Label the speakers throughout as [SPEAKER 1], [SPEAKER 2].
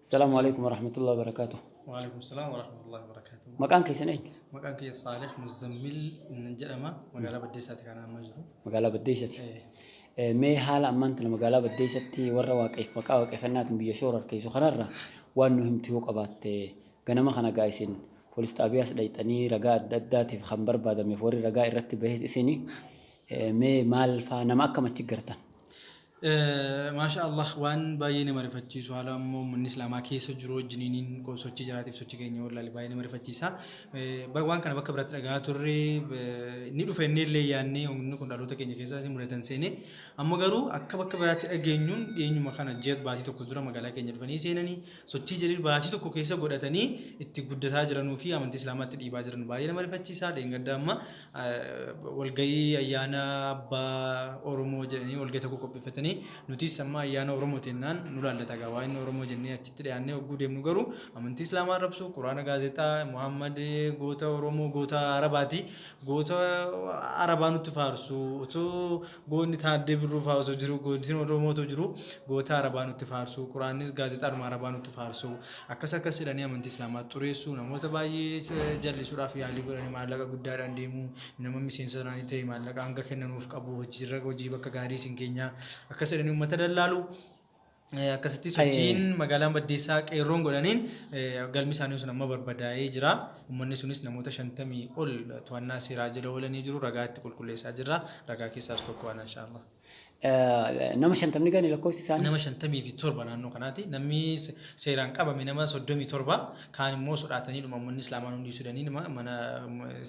[SPEAKER 1] Assalaamu alaikum warahmatullahi wabarakatuh.
[SPEAKER 2] Waalaikum salaam warahmatullahi wabarakatuh.
[SPEAKER 1] Maqaan keessan eenyu?
[SPEAKER 2] Maqaan kiyya Saalih Muzammil nan jedhama. Magaalaa Baddeessaati kan amma jiru.
[SPEAKER 1] Magaalaa Baddeessati. Mee haala ammaan tana magaalaa Baddeessatti warra waaqeef maqaa waaqeffannaatiin biyya shoora harkeessu kanarra waan nu himtu yoo qabaatte, ganama kana gaa isin poolis xaabiyaas dhayxanii ragaa adda addaatiif kan barbaadameef warri ragaa irratti bahes isini, mee maal faa nama akkam achi gartan?
[SPEAKER 2] Maasha Allah, waan baay'ee nama rifachiisu, haala ammoo uummanni islaamaa keessa jiru wajjiniin sochii jiraatiif sochii keenya yoo ilaale baay'ee nama rifachiisa. Waan kana bakka biraatti dhagahaa turre, ni dhufa inni illee yaadnee inni kun dhaloota keenya keessa mudatan seene. Amma garuu akka bakka biraatti dhageenyuun dhiyeenyuma kana ji'a baatii tokko dura magaalaa keenya dhufanii seenanii sochii jirii baatii tokko keessa godhatanii itti guddataa jiranuu fi amantii islaamaatti dhiibaa jiran baay'ee nama rifachiisa. Dheengadda amma walgahii ayyaana abbaa Oromoo jedhanii walgahii tokko qopheeffatanii, nutis amma ayyaana Oromoo jennaan nu laallata gaa waan Oromoo jennee achitti dhiyaannee hogguu deemnu garuu amantii Islaamaa arrabsu, Quraana, gaazexaa, Muhammad goota Oromoo, goota Arabaati, goota Arabaa nutti faarsu, osoo goonni Taaddee Birruu fa'aa osoo jiru, gootni Oromoo osoo jiru goota Arabaa nutti faarsu, Quraannis gaazexaadhuma Arabaa nutti faarsu, akkas akkas jedhanii amantii Islaamaa xureessu, namoota baay'ee jallisuudhaaf yaalii godhanii maallaqa guddaadhaan deemu, nama miseensa isaanii ta'e maallaqa hanga kennanuuf qabu, hojiirra hojii bakka gaarii isin keenyaa akkas jedhanii uummata dallaalu. Akkasitti sochiin magaalaan Baddeessaa qeerroon godhaniin galmi isaanii sun amma barbadaa'ee jira. Uummanni sunis namoota 50 ol to'annaa seeraa jala oolanii jiru. Ragaa itti qulqulleessaa jirra. Ragaa keessaas tokko ana inshaallah.
[SPEAKER 1] Nama 50 gani lakkoofsi isaanii?
[SPEAKER 2] Nama 57 naannoo kanaati. Namni seeraan qabame nama 37, kaan immoo sodaataniidhuma uummanni islaamaa hundi sodanii nama mana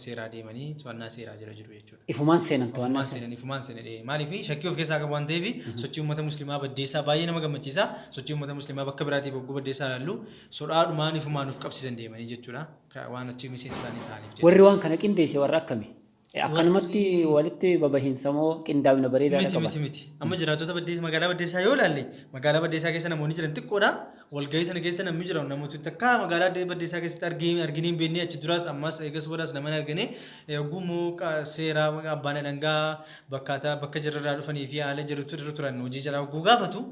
[SPEAKER 2] seeraa deemanii to'annaa seeraa jala jiru jechuudha.
[SPEAKER 1] Ifumaan seenan to'annaa
[SPEAKER 2] Ifumaan seenan, ifumaan seenan. Maaliif shakkii of keessaa qabu waan ta'eef sochii uummata musliimaa Baddeessaa baay'ee nama gammachiisa. Sochii uummata musliimaa bakka biraatiif hogguu Baddeessaa ilaallu sodaadhumaan ifumaan of qabsiisan deemanii jechuudha. Waan achi miseensa isaanii ta'aniif jecha.
[SPEAKER 1] Warri waan kana qindeesse warra akkami? Akkanumatti walitti babahiinsa moo qindaawina bareedaadha
[SPEAKER 2] Miti
[SPEAKER 1] qaban?
[SPEAKER 2] Miti, miti. Amma jiraattota Baddeessa, magaalaa Baddeessaa yoo ilaalle, magaalaa Baddeessaa keessa namoonni jiran xiqqoodha. Walgahii sana keessa namni jiran namoota takka magaalaa Baddeessaa keessatti argee arginee hin beekne, achi duraas ammas eegas boodaas nama hin argine. Yogguu immoo seeraa abbaan alangaa bakkaataa bakka jirarraa dhufanii fi haala jirutu irra turan hojii jaraa hogguu gaafatu,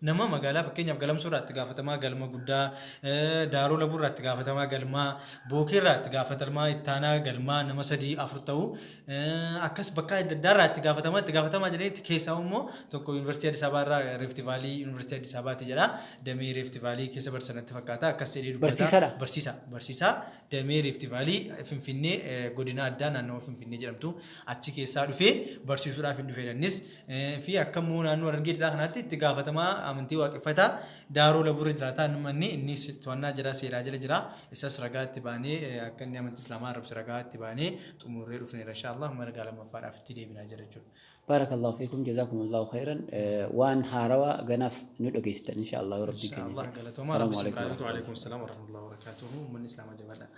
[SPEAKER 2] nama magaalaa fakkeenyaaf Galamsoo irraa itti gaafatamaa galma guddaa, Daaroo Labuu irraa itti gaafatamaa galmaa, Bookee irraa itti gaafatamaa ittaanaa galmaa nama sadii afur ta'u, akkas bakka adda addaa irraa itti gaafatamaa itti gaafatamaa jedhanii, keessaa immoo tokko Yuunivarsiitii Addis Ababaa irraa, Rift Valley Yuunivarsiitii Addis Ababaati jedha. Damee Rift Valley keessa barsiisan natti fakkaata, akkas jedhee dubbata.
[SPEAKER 1] Barsiisaadha?
[SPEAKER 2] Barsiisaa, barsiisaa damee Rift Valley Finfinnee, godina addaa naannawa Finfinnee jedhamtu achi keessaa dhufee barsiisuudhaaf hin dhufeedha innis. Fi akka immoo naannoo Harargee Lixaa kanaatti itti gaafatamaa amantii waaqeffataa Daaroo Labuurra jiraataa manni innis to'annaa jira seeraa jala jira. Isas ragaa itti baanee akka inni amantii Islaamaa arrabse ragaa itti baanee xumurree dhufneerra inshaallah, amma ragaa lammaffaadhaaf itti deebinaa jira jechuudha.
[SPEAKER 1] Barakallahu fiikum, jazakumullahu khairan, waan haarawa ganaas nu dhageessitan inshallah yoo rabbiin keenya
[SPEAKER 2] Inshaallah
[SPEAKER 1] jedhe.
[SPEAKER 2] Galatoomaa
[SPEAKER 1] Salaamu
[SPEAKER 2] rabbi isin
[SPEAKER 1] alaikum
[SPEAKER 2] biraa haa jiratu.
[SPEAKER 1] warahmatullahi.
[SPEAKER 2] Waalaikum salaam warahmatullahi wabarakatuhu. Uummanni Islaamaa jabaadhaa.